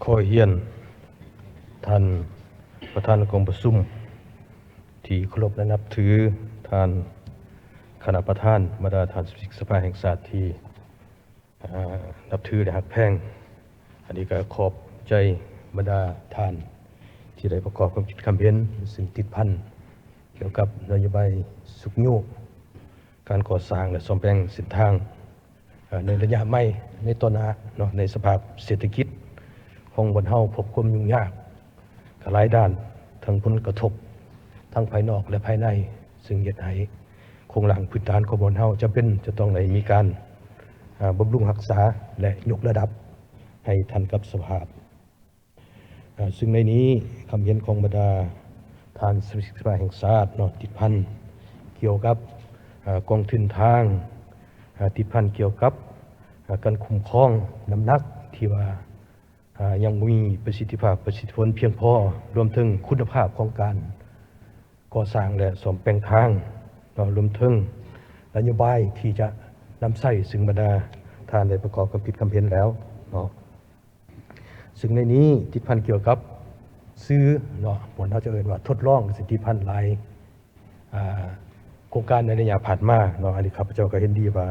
ຂໍຮຽນທ່ານປະທານກອງປະຊຸມທີ່ເຄົາລົບ ແລະ ນັບຖື, ທ່ານຄະນະປະທານ, ບັນດາທ່ານສະມາຊິກສະພາແຫ່ງຊາດທີ່ ເອີ ນັບຖື ແລະ ຮັກແພງ. ອັນນີ້ກໍຂອບໃຈບັນດາທ່ານທີ່ໄດ້ປະກອບຄຳຄິດຄຳເຫັນ ຊຶ່ງຕິດພັນກ່ຽວກັບນະໂຍບາຍຊຸກຍູ້ການກໍ່ສ້າງ ແລະ ສ້ອມແປງເສັ້ນທາງ ເອີ ໃນໄລຍະໃໝ່ໃນຕໍ່ໜ້າເນາະ, ໃນສະພາບເສດຖະກິດຂອງບ່ອນເຮົາພົບຄວາມຫຍຸ້ງຍາກຫຼາຍດ້ານ, ທັງຜົນກະທົບທັງພາຍນອກ ແລະ ພາຍໃນ, ຊຶ່ງເຮັດໃຫ້ໂຄງລ່າງພື້ນຖານຂອງບ່ອນເຮົາຈຳເປັນຈະຕ້ອງໄດ້ມີການ ເອີ ບຳລຸງຮັກສາ ແລະ ຍົກລະດັບໃຫ້ທັນກັບສະພາບ. ເອີ ຊຶ່ງໃນນີ້ຄຳເຫັນຂອງບັນດາທ່ານສະມາຊິກສະພາແຫ່ງຊາດເນາະ ຕິດພັນກ່ຽວກັບ ເອີ ກອງທຶນທາງ, ເອີ ຕິດພັນກ່ຽວກັບ ເອີ ການຄຸ້ມຄອງນ້ຳໜັກທີ່ວ່າ ເອີ ຍັງບໍ່ມີປະສິດທິພາບ, ປະສິດທິຜົນພຽງພໍ, ລວມເຖິງຄຸນນະພາບຂອງການກໍ່ສ້າງ ແລະ ສ້ອມແປງທາງເນາະ, ລວມເຖິງນະໂຍບາຍທີ່ຈະນຳໃຊ້, ຊຶ່ງບັນດາທ່ານໄດ້ປະກອບຄຳຄິດຄຳເຫັນແລ້ວເນາະ. ຊຶ່ງໃນນີ້ຕິດພັນກ່ຽວກັບສື່ເນາະ, ບ່ອນເຮົາຈະເອີ້ນວ່າທົດລອງ ຊິຕິດພັນຫຼາຍ ອ່າ ໂຄງການໃນໄລຍະຜ່ານມາເນາະ. ອັນນີ້ຂ້າພະເຈົ້າກໍເຫັນດີວ່າ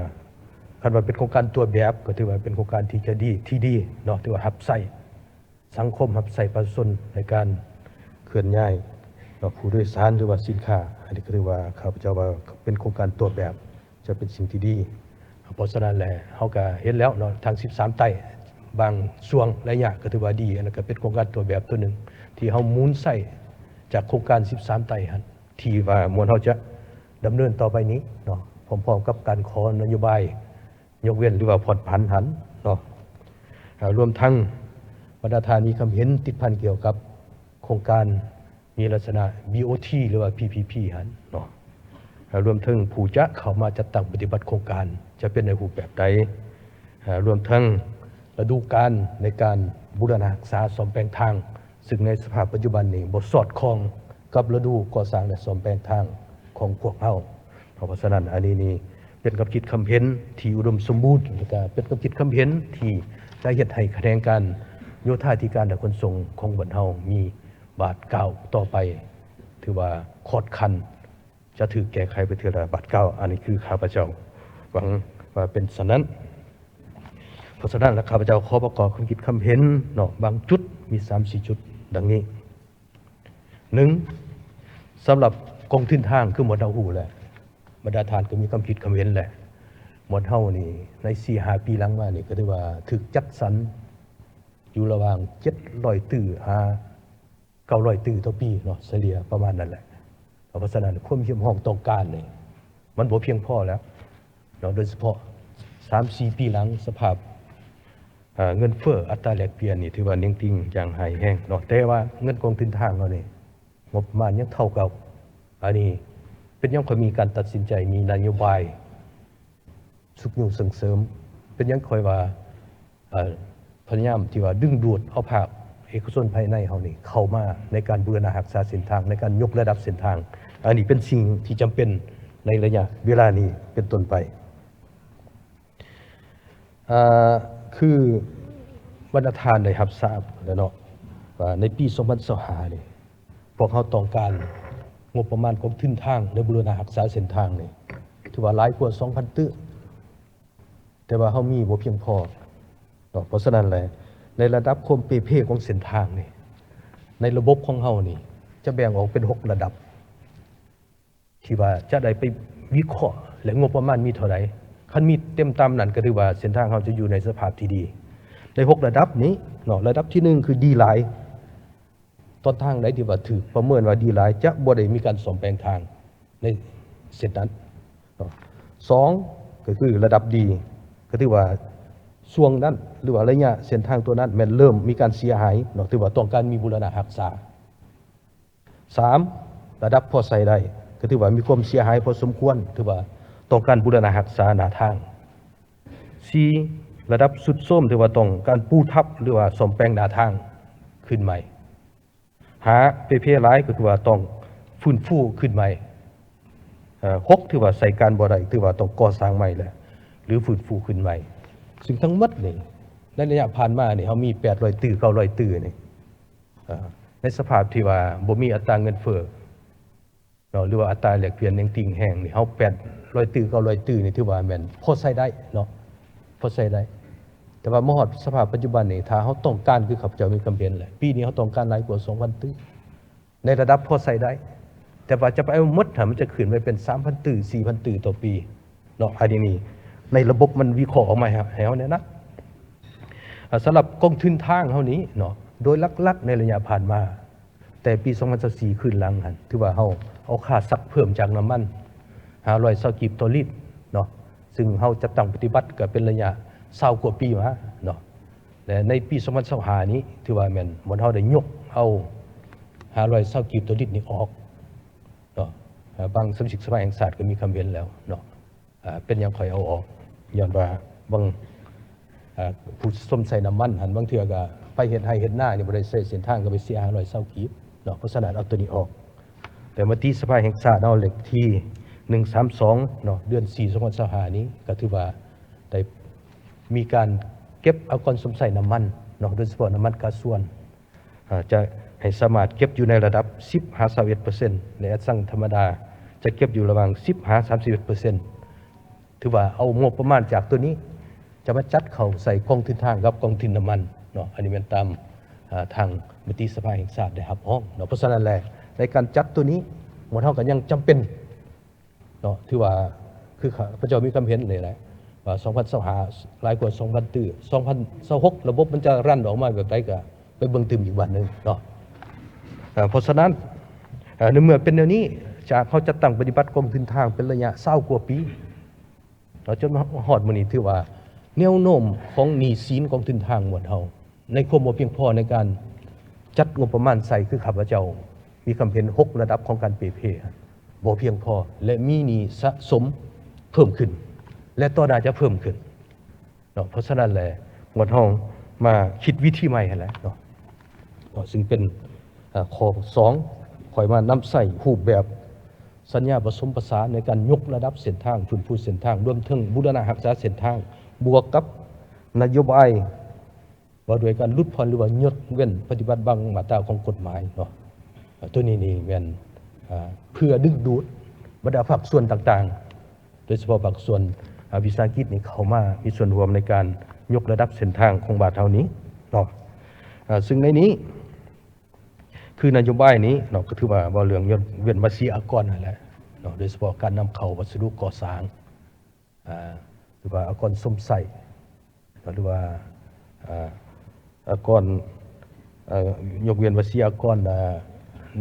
ຄັນວ່າເປັນໂຄງການຕົວແບບ ກໍຖືວ່າເປັນໂຄງການທີ່ຈະດີ ທີ່ດີເນາະ, ຖືວ່າຮັບໃຊ້ ສັງຄົມ, ຮັບໃຊ້ປະຊາຊົນໃນການເຄື່ອນຍ້າຍເນາະ ຜູ້ໂດຍສານ ຫຼືວ່າສິນຄ້າ. ອັນນີ້ກໍຖືວ່າ ຂ້າພະເຈົ້າວ່າເປັນໂຄງການຕົວແບບ ຈະເປັນສິ່ງທີ່ດີ. ເພາະສະນັ້ນແຫຼະ ເຮົາກໍເຫັນແລ້ວເນາະ, ທາງສິບສາມໃຕ້ບາງຊ່ວງໄລຍະກໍຖືວ່າດີ. ອັນນັ້ນກໍເປັນໂຄງການຕົວແບບຕົວໜຶ່ງ ທີ່ເຮົາໝູນໃຊ້ຈາກໂຄງການສິບສາມໃຕ້ຫັ້ນ ທີ່ວ່າໝວນເຮົາຈະດຳເນີນຕໍ່ໄປນີ້ເນາະ, ພ້ອມໆກັບການຂໍນະໂຍບາຍຍົກເວັ້ນ ຫຼືວ່າຜ່ອນຜັນຫັ້ນເນາະ. ເອີ ລວມທັງບັນດາທ່ານມີຄຳເຫັນຕິດພັນກ່ຽວກັບໂຄງການ ມີລັກສະນະ ບີ ໂອ ທີ ຫຼືວ່າ ພີ ພີ ພີ ຫັ້ນເນາະ, ລວມເຖິງຜູ້ຈະເຂົ້າມາຈັດຕັ້ງປະຕິບັດໂຄງການຈະເປັນໃນຮູບແບບໃດ, ລວມເຖິງລະດູການໃນການບູລະນະຮັກສາສ້ອມແປງທາງ, ຊຶ່ງໃນສະພາບປັດຈຸບັນນີ້ບໍ່ສອດຄ່ອງກັບລະດູກໍ່ສ້າງ ແລະ ສ້ອມແປງທາງຂອງພວກເຮົາ. ເພາະສະນັ້ນ ອັນນີ້ນີ້ເປັນຄຳຄິດຄຳເຫັນທີ່ອຸດົມສົມບູນ ແລະ ກະເປັນຄຳຄິດຄຳເຫັນທີ່ຈະເຮັດໃຫ້ຂະແໜງການໂຍທາທິການ ແລະ ຂົນສົ່ງຂອງບ້ານເຮົາມີ ບາດກ້າວຕໍ່ໄປ ຖືວ່າຂອດຂັນ ຈະຖືກແກ້ໄຂໄປເທື່ອລະບາດກ້າວ. ອັນນີ້ຄືຂ້າພະເຈົ້າຫວັງວ່າເປັນສະນັ້ນ. ເພາະສະນັ້ນລະ ຂ້າພະເຈົ້າຂໍປະກອບຄຳຄິດຄຳເຫັນເນາະ ບາງຈຸດ ມີສາມສີ່ຈຸດດັ່ງນີ້. ໜຶ່ງ, ສຳລັບກອງທຶນທາງ ຄືໝວດເຮົາຮູ້ແຫຼະ, ບັນດາທ່ານກໍມີຄຳຄິດຄຳເຫັນແຫຼະ, ໝວດເຮົານີ້ໃນສີ່ຫ້າປີຫຼັງມານີ້ ກໍຖືວ່າຖືກຈັດສັນຢູ່ລະຫວ່າງເຈັດຮ້ອຍຕື້ຫາ ເກົ້າຮ້ອຍຕື້ຕໍ່ປີເນາະ, ສະເລ່ຍປະມານນັ້ນແຫຼະ. ເພາະສະນັ້ນ ຄວາມຮຽກຮ້ອງຕ້ອງການນີ້ ມັນບໍ່ພຽງພໍແລ້ວເນາະ, ໂດຍສະເພາະສາມສີ່ປີຫຼັງ ສະພາບ ເອີ ເງິນເຟີ້ ອັດຕາແລກປ່ຽນນີ້ ຖືວ່າເໜັງຕີງຢ່າງຮ້າຍແຮງເນາະ, ແຕ່ວ່າເງິນກອງທຶນທາງເຮົານີ້ ງົບປະມານຍັງເທົ່າເກົ່າ. ອັນນີ້ເປັນຫຍັງຂ້ອຍມີການຕັດສິນໃຈ ມີນະໂຍບາຍ ຊຸກຍູ້ສົ່ງເສີມ. ເປັນຫຍັງຂ້ອຍວ່າ ເອີ ພະຍາຍາມທີ່ວ່າດຶງດູດເອົາພາກເອກະຊົນພາຍໃນເຮົານີ້ເຂົ້າມາໃນການບູລະນະຮັກສາເສັ້ນທາງ, ໃນການຍົກລະດັບເສັ້ນທາງ. ອັນນີ້ເປັນສິ່ງທີ່ຈຳເປັນໃນໄລຍະເວລານີ້ເປັນຕົ້ນໄປ. ເອີ ຄືບັນດາທ່ານໄດ້ຮັບຊາບແລ້ວເນາະ ວ່າໃນປີສອງພັນຊາວຫ້ານີ້ ພວກເຮົາຕ້ອງການງົບປະມານກອງທຶນທາງ ແລະ ບູລະນະຮັກສາເສັ້ນທາງນີ້ ຖືວ່າຫຼາຍກວ່າສອງພັນຕື້, ແຕ່ວ່າເຮົາມີບໍ່ພຽງພໍເນາະ. ເພາະສະນັ້ນແຫຼະ ໃນລະດັບຄວາມເປ່ເພຂອງເສັ້ນທາງນີ້ ໃນລະບົບຂອງເຮົານີ້ ຈະແບ່ງອອກເປັນຫົກລະດັບ ທີ່ວ່າຈະໄດ້ໄປວິເຄາະ ແລະ ງົບປະມານມີເທົ່າໃດ. ຄັນມີເຕັມຕາມນັ້ນ ກໍຖືວ່າເສັ້ນທາງເຮົາຈະຢູ່ໃນສະພາບທີ່ດີ. ໃນຫົກລະດັບນີ້ເນາະ ລະດັບທີໜຶ່ງ ຄືດີຫຼາຍ, ຕອນທາງໃດທີ່ວ່າຖືກປະເມີນວ່າດີຫຼາຍ ຈະບໍ່ໄດ້ມີການສ້ອມແປງທາງໃນເສັ້ນນັ້ນເນາະ. ສອງ ກໍຄືລະດັບດີ ກໍຖືວ່າຊ່ວງນັ້ນ ຫຼືວ່າໄລຍະເສັ້ນທາງຕົວນັ້ນແມ່ນເລີ່ມມີການເສຍຫາຍເນາະ, ຖືວ່າຕ້ອງການມີບູລະນະຮັກສາ. ສາມ ລະດັບພໍໃຊ້ໄດ້ ກໍຖືວ່າມີຄວາມເສຍຫາຍພໍສົມຄວນ, ຖືວ່າຕ້ອງການບູລະນະຮັກສາໜ້າທາງ. ສີ່ ລະດັບຊຸດໂຊມ ຖືວ່າຕ້ອງການປູທັບ ຫຼືວ່າສ້ອມແປງໜ້າທາງຂຶ້ນໃໝ່. ຫ້າ ເປ່ເພຫຼາຍ ກໍຄືວ່າຕ້ອງຟື້ນຟູຂຶ້ນໃໝ່. ເອີ ຫົກ ຖືວ່າໃຊ້ການບໍ່ໄດ້ ຖືວ່າຕ້ອງກໍ່ສ້າງໃໝ່ແຫຼະ ຫຼືຟື້ນຟູຂຶ້ນໃໝ່. ຊຶ່ງທັງໝົດນີ້ ໃນໄລຍະຜ່ານມານີ້ ເຮົາມີແປດຮ້ອຍຕື້ ເກົ້າຮ້ອຍຕື້ນີ້ ເອີ ໃນສະພາບທີ່ວ່າບໍ່ມີອັດຕາເງິນເຟີ້ເນາະ ຫຼືວ່າອັດຕາແລກປ່ຽນຍັງຕິ່ງແຮງນີ້ ເຮົາແປດຮ້ອຍຕື້ ເກົ້າຮ້ອຍຕື້ນີ້ ຖືວ່າແມ່ນພໍໃຊ້ໄດ້ເນາະ ພໍໃຊ້ໄດ້. ແຕ່ວ່າມາຮອດສະພາບປັດຈຸບັນນີ້ ຖ້າເຮົາຕ້ອງການ ຄືຂ້າພະເຈົ້າມີຄວາມເຫັນແຫຼະ ປີນີ້ເຮົາຕ້ອງການຫຼາຍກວ່າສອງພັນຕື້ ໃນລະດັບພໍໃຊ້ໄດ້ ແຕ່ວ່າຈະໄປເອົາໝົດຫັ້ນ ມັນຈະຂຶ້ນໄປເປັນສາມພັນຕື້ ສີ່ພັນຕື້ຕໍ່ປີເນາະ. ອັນນີ້ນີ້ ໃນລະບົບມັນວິເຄາະອອກມາໃຫ້ ໃຫ້ເຮົາແນວນັ້ນ. ອາ ສຳລັບກອງທຶນທາງເຮົານີ້ເນາະ ໂດຍຫຼັກໆໃນໄລຍະຜ່ານມາ ແຕ່ປີສອງພັນຊາວສີ່ຄືນຫຼັງຫັ້ນ ຖືວ່າເຮົາເອົາຄ່າຊັກເພີ່ມຈາກນ້ຳມັນຫ້າຮ້ອຍຊາວກີບຕໍ່ລິດເນາະ ຊຶ່ງເຮົາຈັດຕັ້ງປະຕິບັດກໍເປັນໄລຍະຊາວກວ່າປີມາເນາະ. ແລະ ໃນປີສອງພັນຊາວຫ້ານີ້ ຖືວ່າແມ່ນບ່ອນເຮົາໄດ້ຍົກເອົາຫ້າຮ້ອຍຊາວກີບຕໍ່ລິດນີ້ອອກເນາະ. ອາ ບາງສະມາຊິກສະພາແຫ່ງຊາດກໍມີຄຳເຫັນແລ້ວເນາະ ອາ ເປັນຫຍັງຂ້ອຍເອົາອອກ ຍ້ອນວ່າບາງ ອາ ຜູ້ຊົມໃຊ້ນ້ຳມັນຫັ້ນ ບາງເທື່ອກໍໄປເຮັດໄຮ່ເຮັດນານີ້ ບໍ່ໄດ້ໃຊ້ເສັ້ນທາງ ກໍໄປເສຍຫ້າຮ້ອຍຊາວກີບເນາະ. ເພາະສະນັ້ນເອົາໂຕນີ້ອອກ ແຕ່ມະຕິສະພາແຫ່ງຊາດເຮົາເລກທີໜຶ່ງສາມສອງເນາະ ເດືອນສີ່ ສອງພັນຊາວຫ້ານີ້ ກໍຖືວ່າໄດ້ມີການເກັບອາກອນຊົມໃຊ້ນ້ຳມັນເນາະ ໂດຍສະເພາະນ້ຳມັນກາຊວນ ອາ ຈະໃຫ້ສາມາດເກັບຢູ່ໃນລະດັບສິບຫາຊາວເອັດເປີເຊັນ ແລະ ອາສັງທຳມະດາຈະເກັບຢູ່ລະຫວ່າງສິບຫາສາມສິບເອັດເປີເຊັນ. ຖືວ່າເອົາງົບປະມານຈາກໂຕນີ້ ຈະມາຈັດເຂົ້າໃສ່ກອງທຶນທາງກັບກອງທຶນນ້ຳມັນເນາະ. ອັນນີ້ແມ່ນຕາມ ອາ ທາງມະຕິສະພາແຫ່ງຊາດໄດ້ຮັບຮອງເນາະ. ເພາະສະນັ້ນແຫຼະ ໃນການຈັດໂຕນີ້ ໝວດເຮົາກໍຍັງຈຳເປັນເນາະ ຖືວ່າຄືຂ້າພະເຈົ້າມີຄວາມເຫັນນີ້ແຫຼະ ວ່າສອງພັນຊາວຫ້າຫຼາຍກວ່າສອງພັນຕື້ ສອງພັນຊາວຫົກລະບົບມັນຈະຣັນອອກມາແບບໃດ ກໍໄປເບິ່ງຕື່ມອີກບາດໜຶ່ງເນາະ. ເອີ ເພາະສະນັ້ນ ເອີ ໃນເມື່ອເປັນແນວນີ້ ຈາກເຮົາຈັດຕັ້ງປະຕິບັດກອງທຶນທາງເປັນໄລຍະຊາວກວ່າປີ ເນາະ ຈົນມາຮອດມື້ນີ້ ຖືວ່າແນວໂນ້ມຂອງໜີ້ສິນກອງທຶນທາງໝວດເຮົາ ໃນຄວາມບໍ່ພຽງພໍໃນການຈັດງົບປະມານໃຊ້ ຄືຂ້າພະເຈົ້າມີຄວາມເຫັນ ຫົກລະດັບຂອງການເປ່ເພ ບໍ່ພຽງພໍ ແລະ ມີໜີ້ສະສົມເພີ່ມຂຶ້ນ ແລະ ຕໍ່ໜ້າຈະເພີ່ມຂຶ້ນເນາະ. ເພາະສະນັ້ນແຫຼະ ໝວດເຮົາມາຄິດວິທີໃໝ່ຫັ້ນແຫຼະເນາະ ເນາະ ຊຶ່ງເປັນ ເອີ ຂໍ້ສອງ ຂ້ອຍມານຳໃຊ້ຮູບແບບ ສັນຍາປະສົມປະສານໃນການຍົກລະດັບເສັ້ນທາງ, ຟື້ນຟູເສັ້ນທາງ, ລວມເຖິງບູລະນະຮັກສາເສັ້ນທາງ, ບວກກັບນະໂຍບາຍວ່າດ້ວຍການຫຼຸດຜ່ອນ ຫຼືວ່າຍົກເວັ້ນປະຕິບັດບາງມາດຕາຂອງກົດໝາຍເນາະ. ໂຕນີ້ນີ້ແມ່ນ ເພື່ອດຶງດູດບັນດາພາກສ່ວນຕ່າງໆ ໂດຍສະເພາະພາກສ່ວນ ອາ ວິສາຫະກິດນີ້ເຂົ້າມາມີສ່ວນຮ່ວມໃນການຍົກລະດັບເສັ້ນທາງຂອງບາດເຮົານີ້ເນາະ. ອາ ຊຶ່ງໃນນີ້ ຄືນະໂຍບາຍນີ້ເນາະ ກໍຖືວ່າເວົ້າເລື່ອງຍົກເວັ້ນພາສີອາກອນຫັ້ນແຫຼະເນາະ ໂດຍສະເພາະການນຳເຂົ້າວັດສະດຸກໍ່ສ້າງ ອາ ຫຼືວ່າອາກອນຊົມໃຊ້ ເນາະ ຫຼືວ່າ ອາ ອາກອນ ເອີ ຍົກເວັ້ນພາສີອາກອນ ອາ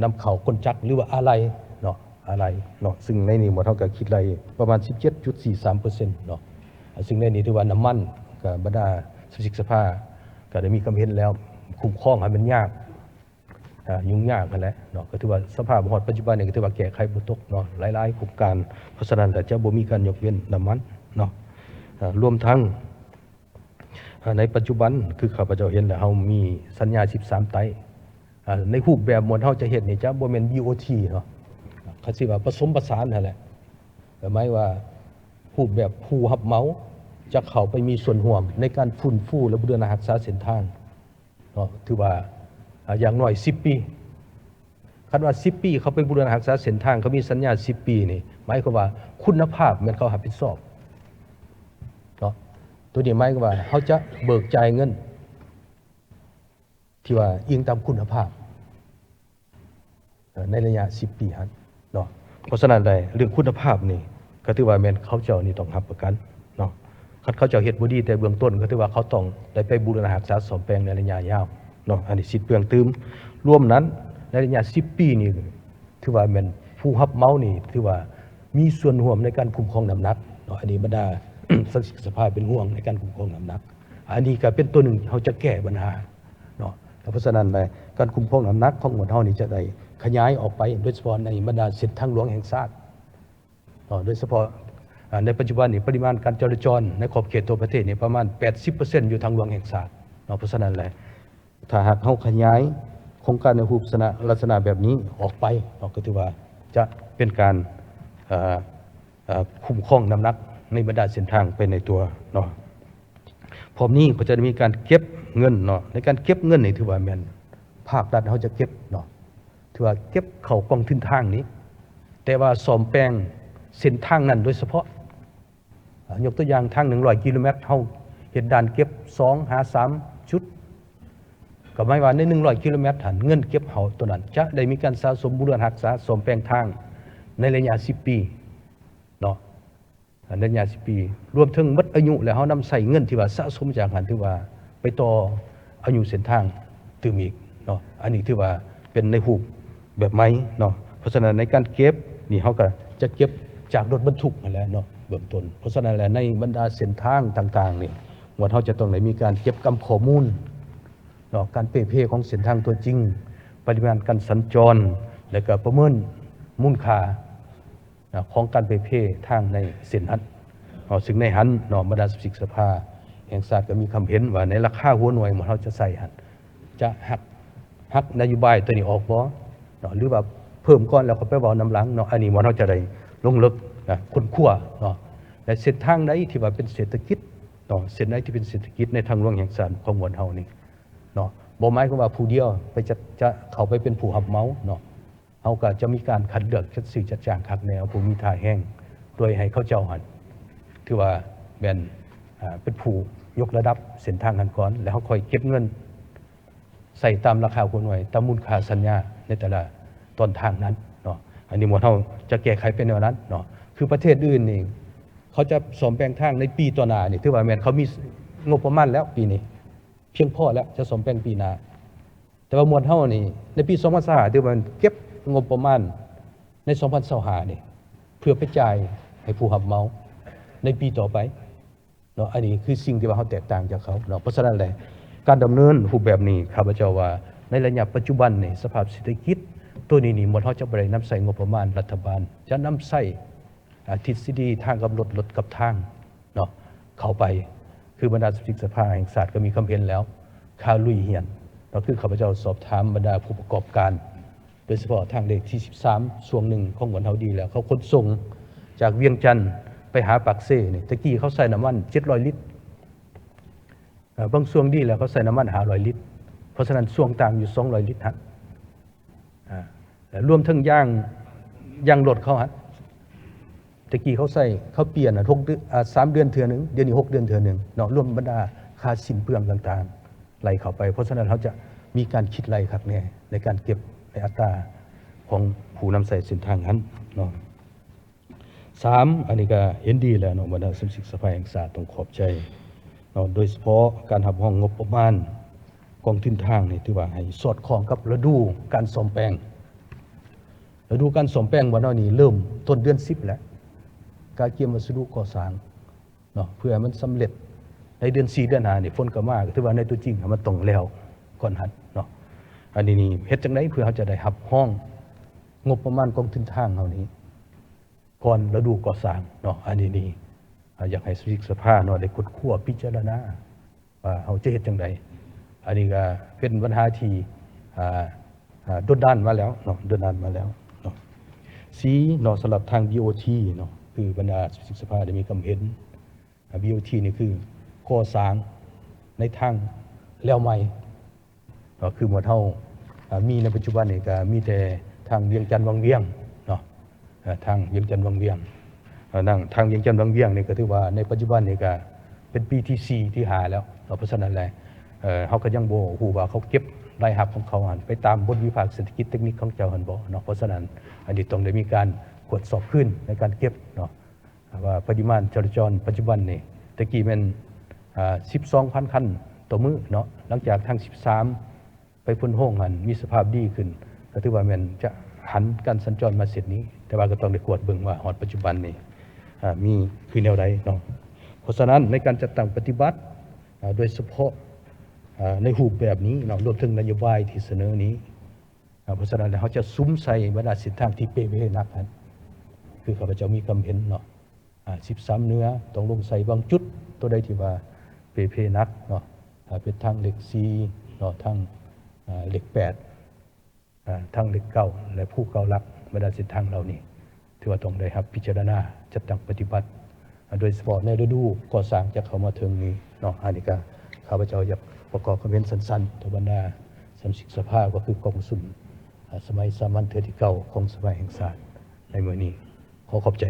ນຳເຂົ້າກົນຈັກ ຫຼືວ່າອາໄຫຼ່ເນາະ ອາໄຫຼ່ເນາະ. ຊຶ່ງໃນນີ້ໝວດເຮົາກໍຄິດໄລ່ປະມານສິບເຈັດຈຸດສີ່ສາມເປີເຊັນເນາະ. ອາ ຊຶ່ງໃນນີ້ຖືວ່ານ້ຳມັນ ກໍບັນດາສະມາຊິກສະພາກໍໄດ້ມີຄວາມເຫັນແລ້ວ ຄຸ້ມຄອງໃຫ້ມັນຍາກ ອາ ຫຍຸ້ງຍາກຫັ້ນແຫຼະເນາະ. ກໍຖືວ່າສະພາບຮອດປັດຈຸບັນນີ້ກໍຖືວ່າແກ້ໄຂບໍ່ຕົກເນາະ ຫຼາຍໆໂຄງການ. ເພາະສະນັ້ນກໍຈະບໍ່ມີການຍົກເວັ້ນນ້ຳມັນເນາະ. ອາ ລວມທັງ ອາ ໃນປັດຈຸບັນຄືຂ້າພະເຈົ້າເຫັນແລ້ວ ເຮົາມີສັນຍາສິບສາມໄຕ ອາ ໃນຮູບແບບໝວດເຮົາຈະເຮັດນີ້ຈະບໍ່ແມ່ນ ບີໂອທີ ເນາະ ຄັນຊິວ່າປະສົມປະສານຫັ້ນແຫຼະ. ໝາຍວ່າຮູບແບບຜູ້ຮັບເໝົາຈະເຂົ້າໄປມີສ່ວນຮ່ວມໃນການຟື້ນຟູ ແລະ ບູລະນະຮັກສາເສັ້ນທາງ ເນາະ ຖືວ່າ ອາ ຢ່າງໜ້ອຍສິບປີ. ຄັນວ່າສິບປີ ເຂົາໄປບູລະນະຮັກສາເສັ້ນທາງ ເຂົາມີສັນຍາສິບປີນີ້ ໝາຍຄວາມວ່າຄຸນນະພາບແມ່ນເຂົາຮັບຜິດຊອບເນາະ. ໂຕນີ້ໝາຍຄວາມວ່າເຮົາຈະເບີກຈ່າຍເງິນທີ່ວ່າອີງຕາມຄຸນນະພາບ ເອີ ໃນໄລຍະສິບປີຫັ້ນເນາະ. ເພາະສະນັ້ນແຫຼະ ເລື່ອງຄຸນນະພາບນີ້ກໍຖືວ່າແມ່ນເຂົາເຈົ້ານີ້ຕ້ອງຮັບປະກັນເນາະ. ຄັນເຂົາເຈົ້າເຮັດບໍ່ດີແຕ່ເບື້ອງຕົ້ນ ກໍຖືວ່າເຂົາຕ້ອງໄດ້ໄປບູລະນະຮັກສາສ້ອມແປງໃນໄລຍະຍາວເນາະ. ອັນນີ້ສິດເບື້ອງຕື່ມ ລວມນັ້ນໃນໄລຍະສິບປີນີ້ ຖືວ່າແມ່ນຜູ້ຮັບເໝົານີ້ ຖືວ່າມີສ່ວນຮ່ວມໃນການຄຸ້ມຄອງນ້ຳໜັກເນາະ. ອັນນີ້ບັນດາສະມາຊິກສະພາເປັນຫ່ວງໃນການຄຸ້ມຄອງນ້ຳໜັກ. ອັນນີ້ກໍເປັນຕົວໜຶ່ງເຮົາຈະແກ້ບັນຫາ ເນາະ. ເພາະສະນັ້ນແຫຼະ ການຄຸ້ມຄອງນ້ຳໜັກຂອງໝວດເຮົານີ້ຈະໄດ້ຂະຫຍາຍອອກໄປ ໂດຍສະເພາະໃນບັນດາເສັ້ນທາງຫຼວງແຫ່ງຊາດເນາະ ໂດຍສະເພາະ ອາ ໃນປັດຈຸບັນນີ້ ປະລິມານການຈະລາຈອນໃນຂອບເຂດທົ່ວປະເທດນີ້ປະມານແປດສິບເປີເຊັນຢູ່ທາງຫຼວງແຫ່ງຊາດເນາະ. ເພາະສະນັ້ນແຫຼະ ຖ້າຫາກເຮົາຂະຫຍາຍໂຄງການໃນຮູບສະນະ ລັກສະນະແບບນີ້ອອກໄປເນາະ ກໍຖືວ່າຈະເປັນການ ເອີ ເອີ ຄຸ້ມຄອງນ້ຳໜັກໃນບັນດາເສັ້ນທາງໄປໃນຕົວເນາະ. ພ້ອມນີ້ກໍຈະໄດ້ມີການເກັບເງິນເນາະ, ໃນການເກັບເງິນນີ້ຖືວ່າແມ່ນພາກລັດເຮົາຈະເກັບເນາະ, ຖືວ່າເກັບເຂົ້າກອງທຶນທາງນີ້, ແຕ່ວ່າສ້ອມແປງເສັ້ນທາງນັ້ນໂດຍສະເພາະ. ອາ ຍົກຕົວຢ່າງທາງໜຶ່ງຮ້ອຍກິໂລແມັດ ເຮົາເຮັດດ່ານເກັບສອງຫາສາມຈຸດ, ກໍໝາຍວ່າໃນໜຶ່ງຮ້ອຍກິໂລແມັດຫັ້ນ ເງິນເກັບເຮົາຕົວນັ້ນຈະໄດ້ມີການສະສົມ, ບຸກເຮືອນຮັກສາ, ສ້ອມແປງທາງໃນໄລຍະສິບປີເນາະ. ອັນໄລຍະສິບປີ ລວມເຖິງໝົດອາຍຸແລ້ວ ເຮົານຳໃຊ້ເງິນທີ່ວ່າສະສົມຈາກຫັ້ນ ຖືວ່າໄປຕໍ່ອາຍຸເສັ້ນທາງຕື່ມອີກເນາະ. ອັນນີ້ຖືວ່າເປັນໃນຮູບແບບໃໝ່ເນາະ. ເພາະສະນັ້ນໃນການເກັບນີ້ ເຮົາກໍຈະເກັບຈາກລົດບັນທຸກຫັ້ນແຫຼະເນາະ ເບື້ອງຕົ້ນ. ເພາະສະນັ້ນແຫຼະ ໃນບັນດາເສັ້ນທາງຕ່າງໆນີ້ ໝວດເຮົາຈະຕ້ອງໄດ້ມີການເກັບກຳຂໍ້ມູນເນາະ, ການເປ່ເພຂອງເສັ້ນທາງຕົວຈິງ, ປະລິມານການສັນຈອນ ແລະ ກໍປະເມີນມູນຄ່າ ນະ ຂອງການເປ່ເພທາງໃນເສັ້ນຫັ້ນເນາະ. ຊຶ່ງໃນຫັ້ນເນາະ ບັນດາສະມາຊິກສະພາແຫ່ງຊາດກໍມີຄຳເຫັນວ່າ ໃນລາຄາຫົວໜ່ວຍໝວດເຮົາຈະໃຊ້ຫັ້ນ ຈະຫັກ ຫັກນະໂຍບາຍຕົວນີ້ອອກບໍ່ເນາະ ຫຼືວ່າເພີ່ມກ່ອນແລ້ວຄ່ອຍໄປເວົ້ານຳຫຼັງເນາະ. ອັນນີ້ໝວດເຮົາຈະໄດ້ລົງເລິກນະ ຄົ້ນຄວ້າເນາະ ແລະ ເສັ້ນທາງໃດທີ່ວ່າເປັນເສດຖະກິດເນາະ, ເສັ້ນໃດທີ່ເປັນເສດຖະກິດໃນທາງຫຼວງແຫ່ງຊາດຂອງໝວດເຮົານີ້ເນາະ, ບໍ່ໝາຍຄວາມວ່າຜູ້ດຽວໄປຈັດ ຈະເຂົ້າໄປເປັນຜູ້ຮັບເໝົາເນາະ. ເຮົາກໍຈະມີການຄັດເລືອກຈັດຊື້ຈັດຈ້າງຄັກແນ່ ເອົາຜູ້ມີທ່າແຮງ ໂດຍໃຫ້ເຂົາເຈົ້າຫັ້ນ ຖືວ່າແມ່ນ ອ່າ ເປັນຜູ້ຍົກລະດັບເສັ້ນທາງຫັ້ນກ່ອນ ແລ້ວເຮົາຄ່ອຍເກັບເງິນໃຊ້ຕາມລາຄາຫົວໜ່ວຍ ຕາມມູນຄ່າສັນຍາໃນແຕ່ລະຕອນທາງນັ້ນເນາະ. ອັນນີ້ໝວດເຮົາຈະແກ້ໄຂເປັນແນວນັ້ນເນາະ. ຄືປະເທດອື່ນນີ້ ເຂົາຈະສ້ອມແປງທາງໃນປີຕໍ່ໜ້ານີ້ ຖືວ່າແມ່ນເຂົາມີ ສ- ງົບປະມານແລ້ວ ປີນີ້ພຽງພໍແລ້ວ ຈະສ້ອມແປງປີໜ້າ. ແຕ່ວ່າໝວດເຮົານີ້ ໃນປີສອງພັນຊາວຫ້າ ຖືວ່າເກັບງົບປະມານໃນສອງພັນຊາວຫ້ານີ້ ເພື່ອໄປຈ່າຍໃຫ້ຜູ້ຮັບເໝົາໃນປີຕໍ່ໄປເນາະ. ອັນນີ້ຄືສິ່ງທີ່ວ່າເຮົາແຕກຕ່າງຈາກເຂົາເນາະ. ເພາະສະນັ້ນແຫຼະ ການດຳເນີນຮູບແບບນີ້ ຂ້າພະເຈົ້າວ່າໃນໄລຍະປັດຈຸບັນນີ້ ສະພາບເສດຖະກິດໂຕນີ້ນີ້ ໝວດເຮົາຈະບໍ່ໄດ້ນຳໃຊ້ງົບປະມານລັດຖະບານ, ຈະນຳໃຊ້ ອາ ທິດສະດີທາງກັບລົດ, ລົດກັບທາງເນາະ ເຂົ້າໄປ. ຄືບັນດາສະມາຊິກສະພາແຫ່ງຊາດກໍມີຄວາມເຫັນແລ້ວ ຄ່າລຸຍຮຽນເນາະ, ຄືຂ້າພະເຈົ້າສອບຖາມບັນດາຜູ້ປະກອບການ ໂດຍສະເພາະທາງເລກທີສິບສາມ ຊ່ວງໜຶ່ງຂອງບ້ານເຮົາດີແລ້ວ ເຂົາຂົນສົ່ງຈາກວຽງຈັນໄປຫາປາກເຊນີ້ ແຕ່ກີ້ເຂົາໃຊ້ນ້ຳມັນເຈັດຮ້ອຍລິດ ເອີ ບາງຊ່ວງດີແລ້ວເຂົາໃຊ້ນ້ຳມັນຫ້າຮ້ອຍລິດ ເພາະສະນັ້ນຊ່ວງຕ່າງຢູ່ສອງຮ້ອຍລິດຫັ້ນ ອາ ແລະ ລວມເຖິງຢາງ ຢາງລົດເຂົາຫັ້ນ ແຕ່ກີ້ເຂົາໃຊ້ ເຂົາປ່ຽນ ອາ ຫົກເດືອນ ອາ ສາມເດືອນເທື່ອໜຶ່ງ ດຽວນີ້ຫົກເດືອນເທື່ອໜຶ່ງເນາະ ລວມບັນດາຄ່າສິ້ນເປືອງຕ່າງໆໄລ່ເຂົ້າໄປ. ເພາະສະນັ້ນເຮົາຈະມີການຄິດໄລ່ຄັກແນ່ໃນການເກັບໃນອັດຕາຂອງຜູ້ນຳໃຊ້ເສັ້ນທາງຫັ້ນເນາະ. ສາມ ອັນນີ້ກໍເຫັນດີແລ້ວເນາະ ບັນດາສະມາຊິກສະພາແຫ່ງຊາດຕ້ອງຂອບໃຈເນາະ ໂດຍສະເພາະການຮັບຮອງງົບປະມານກອງທຶນທາງນີ້ ຖືວ່າໃຫ້ສອດຄ່ອງກັບລະດູການສ້ອມແປງ. ລະດູການສ້ອມແປງບ້ານເຮົານີ້ເລີ່ມຕົ້ນເດືອນສິບແລ້ວ ກະກຽມວັດສະດຸກໍ່ສ້າງເນາະ ເພື່ອໃຫ້ມັນສຳເລັດໃນເດືອນສີ່ ເດືອນຫ້ານີ້ ຝົນກໍມາ ກໍຖືວ່າໃນຕົວຈິງມັນຕ້ອງແລ້ວກ່ອນຫັ້ນເນາະ. ອັນນີ້ນີ້ເຮັດຈັ່ງໃດເພື່ອເຮົາຈະໄດ້ຮັບຮອງງົບປະມານກອງທຶນທາງເຮົານີ້ ກ່ອນລະດູກໍ່ສ້າງເນາະ. ອັນນີ້ນີ້ ອາ ຢາກໃຫ້ສະພາເນາະ ໄດ້ຄົ້ນຄວ້າພິຈາລະນາວ່າເຮົາຈະເຮັດຈັ່ງໃດ. ອັນນີ້ກໍເປັນບັນຫາທີ່ ອາ ອາ ດົນນານມາແລ້ວເນາະ ດົນນານມາແລ້ວເນາະ. ສີ່ເນາະ ສຳລັບທາງ ບີໂອທີເນາະ ຄືບັນດາສະພາໄດ້ມີຄຳເຫັນ ອາ ບີໂອທີນີ້ຄືກໍ່ສ້າງໃນທາງແລວໃໝ່ ກໍຄືໝວດເຮົາ ອາ ມີໃນປັດຈຸບັນນີ້ກໍມີແຕ່ທາງວຽງຈັນວັງວຽງເນາະ ເອີ ທາງວຽງຈັນວັງວຽງ ເອີ ທາງວຽງຈັນວັງວຽງນີ້ກໍຖືວ່າໃນປັດຈຸບັນນີ້ກໍເປັນປີທີສີ່ ທີຫ້າແລ້ວເນາະ. ເພາະສະນັ້ນແຫຼະ ເອີ ເຮົາກໍຍັງບໍ່ຮູ້ວ່າເຂົາເກັບລາຍຮັບຂອງເຂົາຫັ້ນໄປຕາມບົດວິພາກເສດຖະກິດເຕັກນິກຂອງເຈົ້າຫັ້ນບໍ່ເນາະ. ເພາະສະນັ້ນ ອັນນີ້ຕ້ອງໄດ້ມີການກວດສອບຄືນໃນການເກັບເນາະ. ວ່າປະລິມານຈະລາຈອນປັດຈຸບັນນີ້ ແຕ່ກີ້ແມ່ນ ອາ ສິບສອງພັນຄັນຕໍ່ມື້ເນາະ, ຫຼັງຈາກທາງສິບສາມໄປໂພນໂຮງຫັ້ນມີສະພາບດີຂຶ້ນ ກໍຖືວ່າແມ່ນຈະຫັນການສັນຈອນມາເສັ້ນນີ້, ແຕ່ວ່າກໍຕ້ອງໄດ້ກວດເບິ່ງວ່າຮອດປັດຈຸບັນນີ້ ອາ ມີຄືແນວໃດເນາະ. ເພາະສະນັ້ນໃນການຈັດຕັ້ງປະຕິບັດ ອາ ໂດຍສະເພາະ ອາ ໃນຮູບແບບນີ້ເນາະ, ລວມເຖິງນະໂຍບາຍທີ່ສະເໜີນີ້ ອາ ເພາະສະນັ້ນແລ້ວ ເຮົາຈະສຸມໃສ່ບັນດາເສັ້ນທາງທີ່ເປ່ເພໜັກຫັ້ນ ຄືຂ້າພະເຈົ້າມີຄຳເຫັນເນາະ ອາ ສິບສາມເໜືອ ຕ້ອງລົງໃສ່ບາງຈຸດ ໂຕໃດທີ່ວ່າເປ່ເພໜັກເນາະ ອາ ເປັນທາງເລກສີ່ເນາະ ທາງ ອາ ເລກແປດ ອາ ທາງເລກເກົ້າ ແລະ ພູເກົ້າຫຼັກ ບັນດາເສັ້ນທາງເຫຼົ່ານີ້ ຖືວ່າຕ້ອງໄດ້ຮັບພິຈາລະນາຈັດຕັ້ງປະຕິບັດ ໂດຍສະເພາະໃນລະດູກໍ່ສ້າງຈະເຂົ້າມາເຖິງນີ້ເນາະ. ອັນນີ້ກະຂ້າພະເຈົ້າຢາກປະກອບຄຳເຫັນສັ້ນໆຕໍ່ບັນດາສະມາຊິກສະພາ ກໍຄືກອງປະຊຸມ ອາ ສະໄໝສາມັນເທື່ອທີເກົ້າຂອງສະພາແຫ່ງຊາດໃນມື້ນີ້. ຂໍຂອບໃຈ.